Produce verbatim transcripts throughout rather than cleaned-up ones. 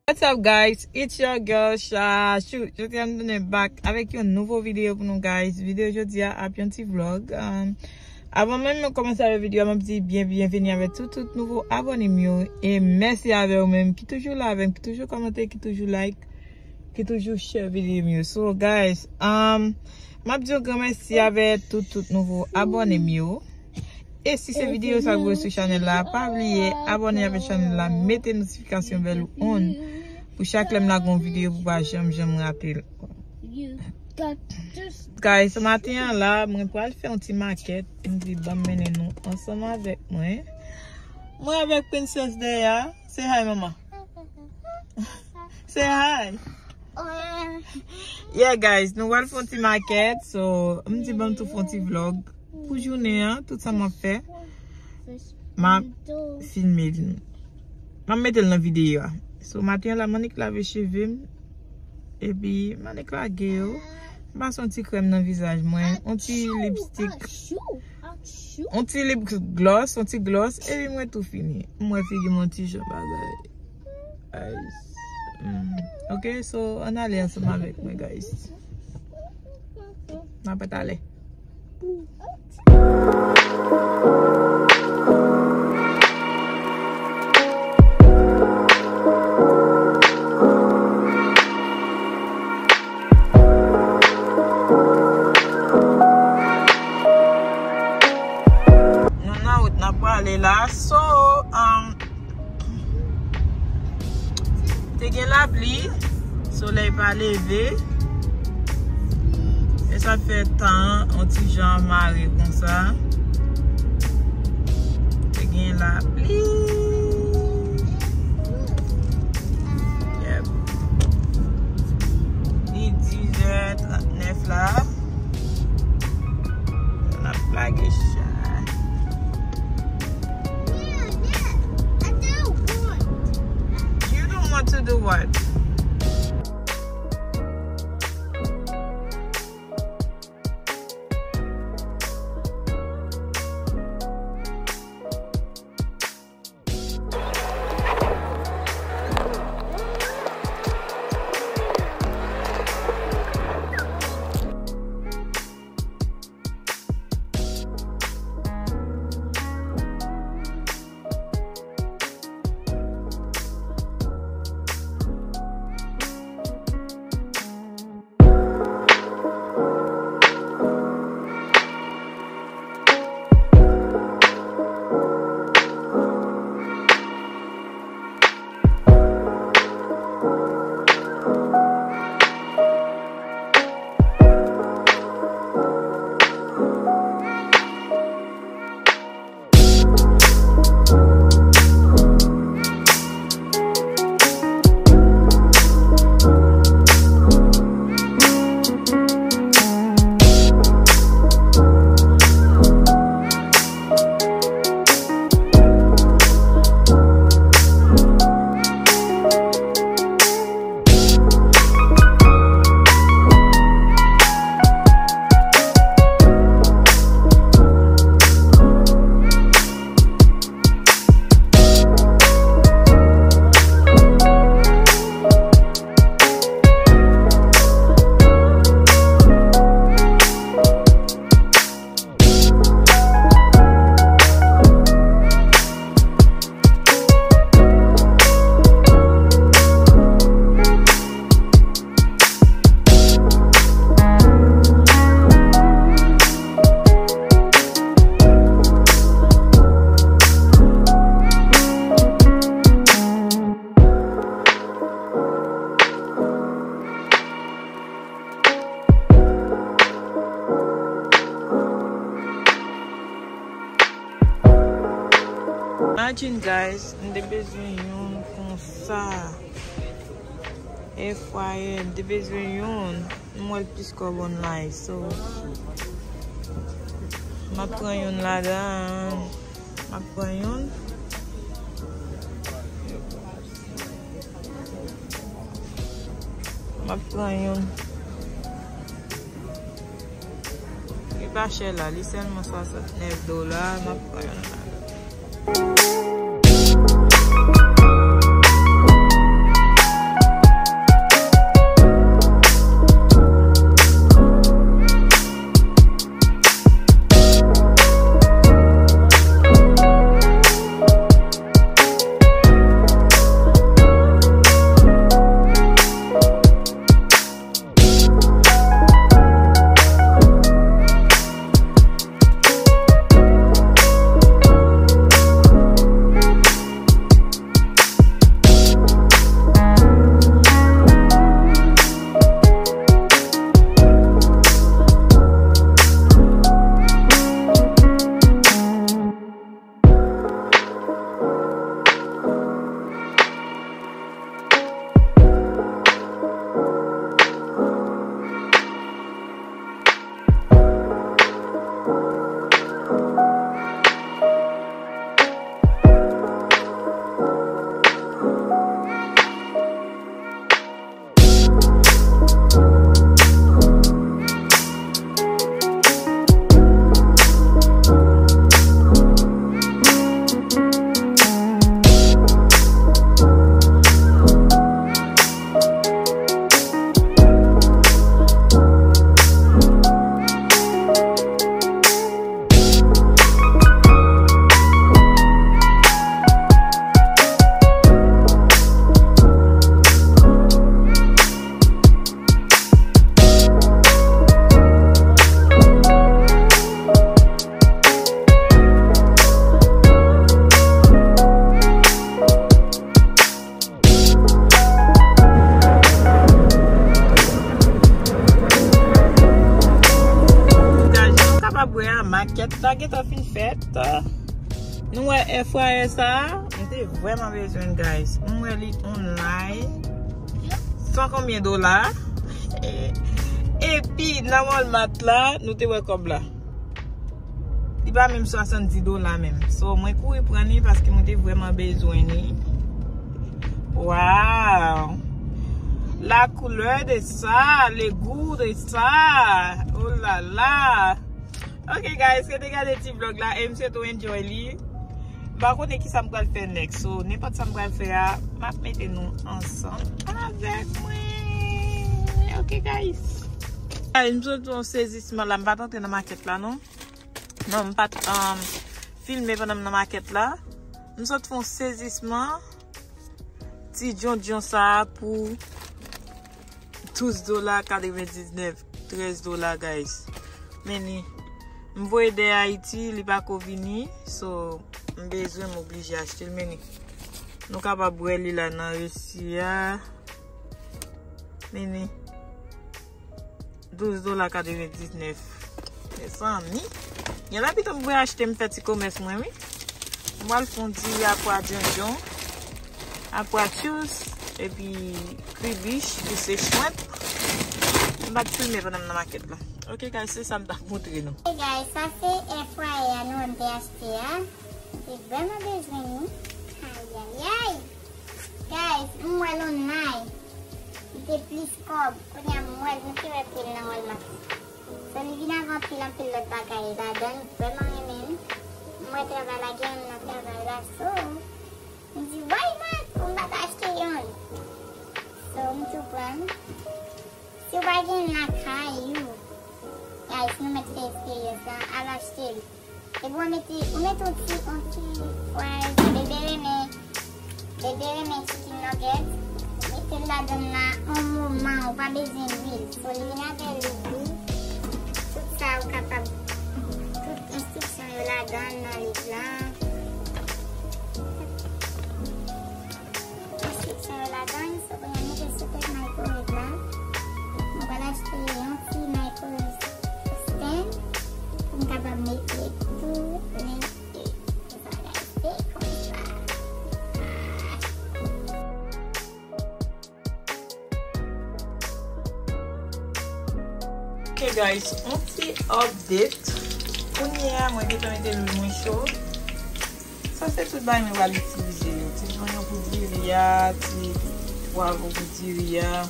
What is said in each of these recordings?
What's up, guys? It's your girl, Sha. Shoot, jodi a m tounen back avèk yon nouvo videyo pou nou, guys. Videyo jodi a ap yon ti vlog. Um, avan menm mwen kòmanse avèk videyo a, m ap di byen, byenveni avèk tout, tout nouvo abòne m yo. E mèsi avè w menm ki toujou la avè m, ki toujou kòmante, ki toujou like, ki toujou share videyo m yo. So, guys, um, m ap di yon gran mèsi avè tout, tout nouvo abòne m yo. E si se videyo sa k voye sou chanèl la, pa bliye abòne avèk chanèl la, mete notifikasyon bèl ou on pou chak lè m lage yon videyo pou pa janm, janm rate l. Guys, maten an la, mwen pral fè yon ti makèt, m di ban m mennen nou ansanm avèk mwen. Mwen avèk Princess dèyè a. Say hi, mama. Say hi. Yeah, guys, nou pral fè yon ti makèt. So, m di ban m tou fè yon ti vlog pou jounen an, tout sa m ap fè. M ap filme l. M ap mete l nan videyo a. So, maten an la, m annik lave cheve m. Epi, m annik lage yo. M pase yon ti krèm nan vizaj mwen. Yon ti lipstik. Yon ti lip gloss, yon ti gloss. Epi mwen tou fini. M wè figi m yon ti jan bagay. Guys. Mm. Ok, so, ann ale ansanm avèk mwen, guys. N ap talè. Nou nan wout, n ap prale la. So, um, te gen lapli, solèy pa leve. E sa fè tan an yon ti jan mare konsa. Te gen lapli. Yep. Li dizè trannèf la. N ap lage chay. You don't want to do what? Imagine, guys, m te bezwen youn konsa. Air fryer, m te bezwen youn. M wè l plis kòb online, so m ap pran youn ladan. M ap pran youn. M ap pran youn. Li pa chè la, li sèlman swasantnèf dola, m ap pran youn ladan. Nou wè air fryer sa a, m te vrèman bezwen l, guys. M wè li online. San konbyen dola? Epi nan Walmart la, nou te wè kòb la. Li pa menm swasanndis dola menm. So, mwen kouri pran li paske mwen te vrèman bezwen li. Wow! La couleur de ça, le goût de ça. Oh là là. Ok, guys, rete gade ti vlog la e m swete w enjoy li. M pa konnen kisa m pral fè next. So, nenpòt sa m pral fè a, m ap mete nou ansanm avèk mwen. Ok, guys. Guys, m sot fè yon sezisman la. M pa t antre nan makèt la, non. Non, m pa t, um, filme pandan m nan makèt la. M sot fè yon sezisman. Ti djondjon sa a pou douz dola katrevendiznèf, trèz dola, guys. Men li, m voye dèyè Ayiti, li pa ko vini, so m bezwen, m oblije achte l, men li. Nou kapab wè li la nan resi a. Men li. Douz dola katrevendiznèf. Mezanmi. Gen lè pito m vle achte m fè ti komès mwen, wi. M pral fè yon diri apwa djondjon, apwa chous, epi kribich, ki se shrimp. M pa t filme pandan m nan makèt la. Ok, guys, se sa m t ap montre nou. Hey guys, sa se air fryer a nou wè m te achte a. M te vrèman bezwen li. Ayayay. Guys, m wè l online. Li te plis kòb. Kounye a m wè l, m te wè pri l nan Walmart. So, li vin avè anpil, anpil lòt bagay ladan l, m vrèman renmen l. M wè travay la gen youn nan travay la, so, m di, "Why not? Pou m pa ta achte youn?" So, m tou pran l. Si w pa gen l lakay ou, guys, nou mèt fè eksperyans la, al achte l. Epi w mete, ou mete yon ti, yon ti fries, bebe renmen, bebe renmen chicken nugget. Mete l ladan l la yon moman, ou pa bezwen lwil. So, li vin avè lwil, tout sa ou kapab, tout enstriksyon yo ladan l nan liv la. Enstriksyon yo ladan l, so kounye a m mete sou tèt microwave la. Mwen pral achte yon ti microwave stand pou m kapab mete tou lè. Ok guys, yon ti update. Kounye a mwen gentan mete lwil mwen cho. Sa se tout bagay mwen pral itilize yo. Ti zonyon pou diri a, ti pwavwon pou diri a.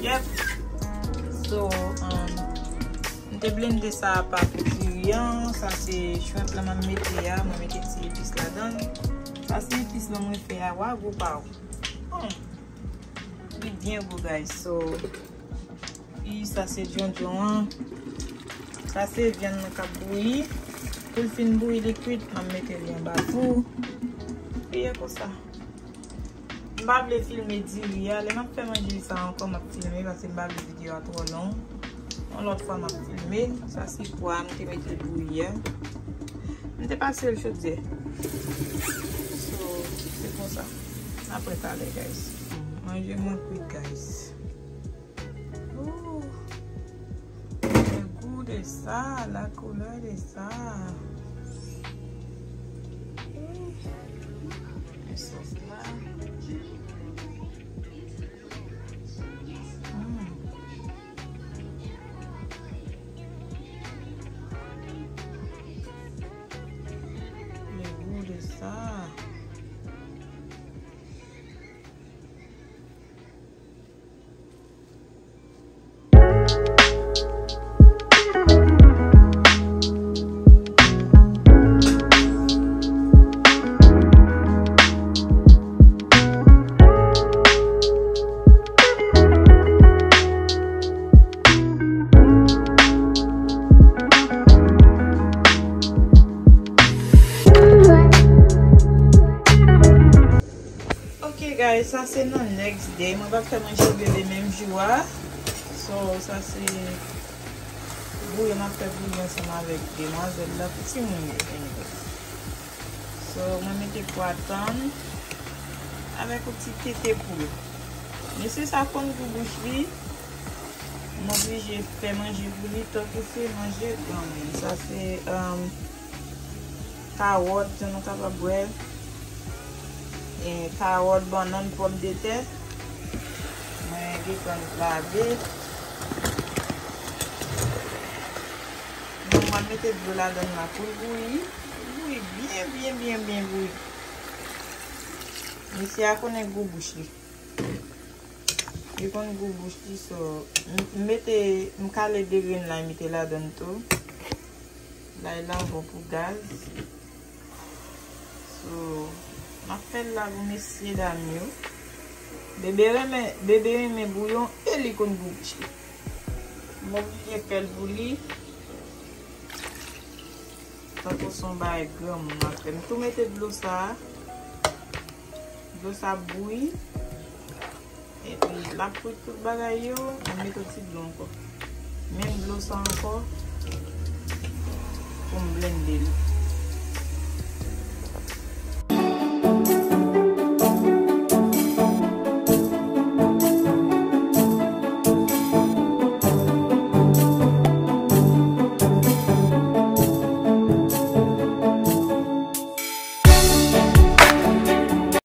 Yep. So, um, m te blende sa apa pou diri an. Sa se shrimp la mwen mete a. Mwen mete ti epis ladan l. Sa se epis la mwen fè a. Wa gou pa w. Hmm. Li byen gou, guys. So, e sa se djondjon an. Sa se vyann nan k ap bouyi. Pou l fin bouyi, li kwit, m ap mete li anba tou. E konsa. M pa vle filme diri a. Lè m ap fè manje sa ankò, m ap filme paske m pa vle videyo a twò long. Yon lòt fwa, m ap filme. Sa se pwa m te mete bouyi a. M te pase l chodyè. So, se konsa. Apre talè, guys. Manje mwen kwit, guys. Ooh. Le goût de ça, la couleur de ça. Ooh. E sòs la. Mm. Le goût de ça. Ok guys, sa se nan next day. Mwen pa fè manje bebe menm jou a. So, sa se bouyon, m ap fè bouyon ansanm avèk demwazèl la pou timoun yo. Anyway. So, mwen mete pwa tann avèk yon ti tete poul. Mesye sa konn gou bouch li. M oblije fè manje pou li tankou se manje granmoun. Sa se, um, Kawòt, jan nou kapab wè. E, kawòt, bannann, pòmdetè. Mwen gentan lave. Donk, mwen mete dlo ladann la pou l bouyi. Bouyi byen, byen, byen, byen bouyi. Mesye a konnen gou bouch li. Li konn gou bouch li, so, m, m mete, m kale de grenn lay, mete ladann tou. Lay la bon pou gaz. So, m ap fè l la pou mesye dam yo. Bebe renmen, bebe renmen bouyon e li konn gou bouch li. M oblije fè l pou li. Tankou se yon bagay granmoun m ap fè. M tou mete dlo sa a. Dlo sa ap bouyi. Epi l ap frit tout bagay yo. M mete yon ti dlo ankò. Menm dlo sa ankò. Pou m blende l.